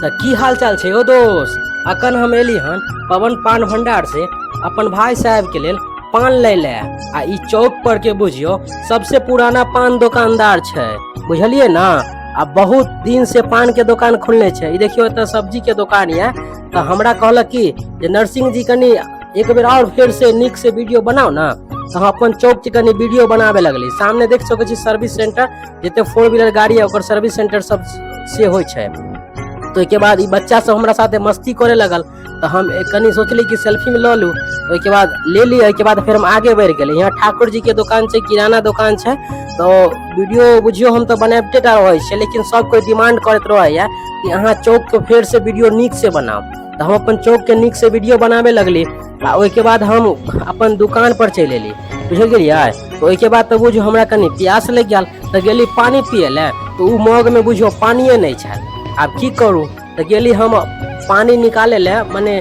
तऽ की हाल चाल छै यौ दोस्त। अखन हम एली हन पवन पान भंडार से अपन भाई साहब के लेल पान लै ले आ ई चौक पर के बुझियो सबसे पुराना पान दुकानदार छै, बुझलिए ना। आ बहुत दिन से पान के दुकान खोलने छै। ई देखियो एतऽ सब्जी के दुकान ये। तऽ हमरा कहलक कि जे नरसिंह जी कनी एक बेर और फेर से नीक से वीडियो बनाओ ना। तऽ हम अपन चौक के कनी वीडियो बनाबे लगली। सामने देख सकै छी सर्विस सेंटर, जते फोर व्हीलर गाड़ी है ओकर सर्विस सेंटर सब से होइ छै। तो ओहिके बाद ई बच्चा सब हमरा साथे मस्ती करे लगल तऽ हम कनी सोचली कि सेल्फी में लऽ लू। ओहिके बाद ले ली। ओहिके बाद फेर हम आगे बढ़ि गेली। यहाँ ठाकुर जी के दुकान छै, किराना दुकान छै। तऽ वीडियो बुझियो हम तऽ बनाबिते टा रहै छियै, लेकिन सब कोइ डिमांड करैत रहैया कि अहाँ चौक के फेर से वीडियो नीक से बनाउ। तऽ हम अपन चौक के नीक से वीडियो बनाबे लगली आ ओहिके बाद हम अपन दुकान पर चलि एली, बुझल गेलियै। तऽ ओहिके बाद तऽ बुझू हमरा कनि प्यास लागि गेल तऽ गेली पानि पियै लए। तऽ ओ मगमे बुझियौ पानिए नहि छल। आब की करू, तऽ गेली हम पानि निकालै लए, मने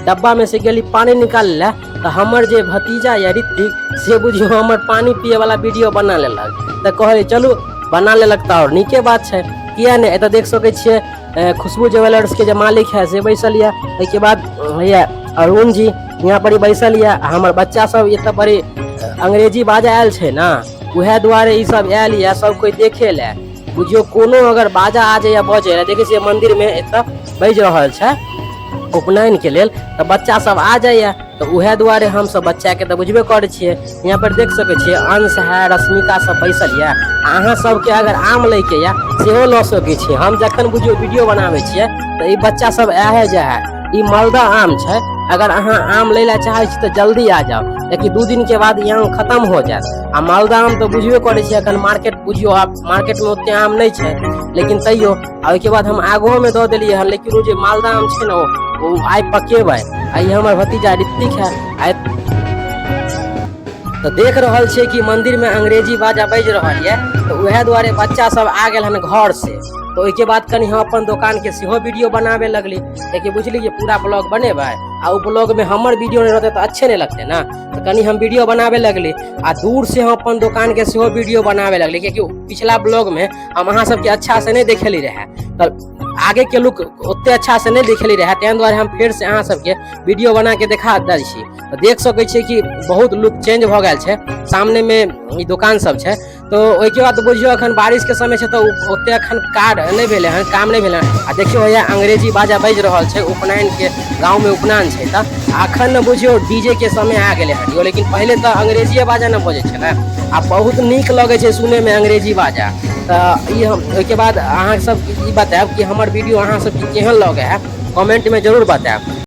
डब्बामे से गेली पानि निकालै लए। तऽ हमर जे भतीजा या ऋतिक से बुझियौ हमर पानि पियैवला वीडियो बना लेलक। तऽ कहली चलू बना लेलक तऽ आओर नीके बात छै, किया नहि। एतऽ देख सकै छियै खुशबू ज्वेलर्सके जे मालिक है से बैसल यऽ। ओहिके बाद हैया अरुण जी यहाँ पर बैसल यऽ। आ हमर बच्चा सब एतऽ पर अंग्रेजी बाजा आयल छै ने, उएह दुआरे ई सब आयल यऽ सब कोइ देखे लए। बुझियौ कोनो अगर बाजा आ जाइए बजै लए, देखै छियै मन्दिरमे एतऽ बाजि रहल छै उपनयनके लेल, तऽ बच्चा सब आ जाइए। तऽ उएह दुआरे हमसब बच्चाके तऽ बुझबे करै छियै। यहाँ पर देख सकै छियै अंश है, रश्मिका सब बैसल यऽ। आ अहाँ सबके अगर आम लैके यऽ सेहो लऽ सकै छियै। हम जखन बुझियौ वीडियो बनाबै छियै तऽ ई बच्चा सब आए जाइ है। ई मालदह आम छै, अगर अहाँ आम लै लए चाहै छी तऽ जल्दी आ जाउ, कियाकि 2 दिन के बाद ई आम खत्म हो जायत। आ मालदह आम तऽ बुझबे करै छियै एखन मार्केट बुझियौ आब मार्केटमे ओते आम नहि छै, लेकिन तैयो। आ ओहिके बाद हम आगुओमे दऽ देलियै हन, लेकिन ओ जे मालदह आम छै ने ओ आइ पकेबै। आ ई हमर भतीजा ऋतिक है। आइ तऽ देख रहल छियै कि मंदिरमे अंग्रेजी बाजा बाजि रहल यऽ, तऽ उएह दुआरे बच्चा सब आ गेल हन घर से। तऽ ओहिके बाद कनि हम अपन दोकानके सेहो वीडियो बनाबे लगली, कियाकि बुझलियै जे पूरा ब्लॉग बनेबै आ ओ ब्लॉगमे हमर वीडियो नहि रहतै तऽ अच्छे नहि लगतै ने। तऽ कनि हम वीडियो बनाबे लगली आ दूर से हम अपन दोकानके सेहो वीडियो बनाबे लगली, कियाकि पिछला ब्लॉगमे हम अहाँ सबके अच्छा से नहि देखेली रहए, तऽ आगे के लुक ओते अच्छा से नहि देखेली रहए, ताहि दुआरे हम फेर से अहाँ सबके वीडियो बना के देखा दै छी। तऽ देख सकै छियै कि बहुत लुक चेंज भऽ गेल छै। सामनेमे ई दोकान सब छै। तऽ ओहिके बाद बुझियौ अखन बारिशके समय छै तऽ ओते अखन कार्ड नहि भेलै हन, काम नहि भेलै हन। आ देखियौ हैया अंग्रेजी बाजा बाजि रहल छै, उपनयनके गाँवमे उपनयन छै। तऽ अखन ने बुझियौ डीजे के समय आ गेलै हन यौ, लेकिन पहिले तऽ अंग्रेजिए बाजा ने बजै छलै आ बहुत नीक लगै छै सुनैमे अंग्रेजी बाजा। तऽ ई हम ओहिके बाद अहाँ सब ई बतायब कि हमर वीडियो अहाँ सबके केहन लगै है, कमेंटमे जरूर बतायब।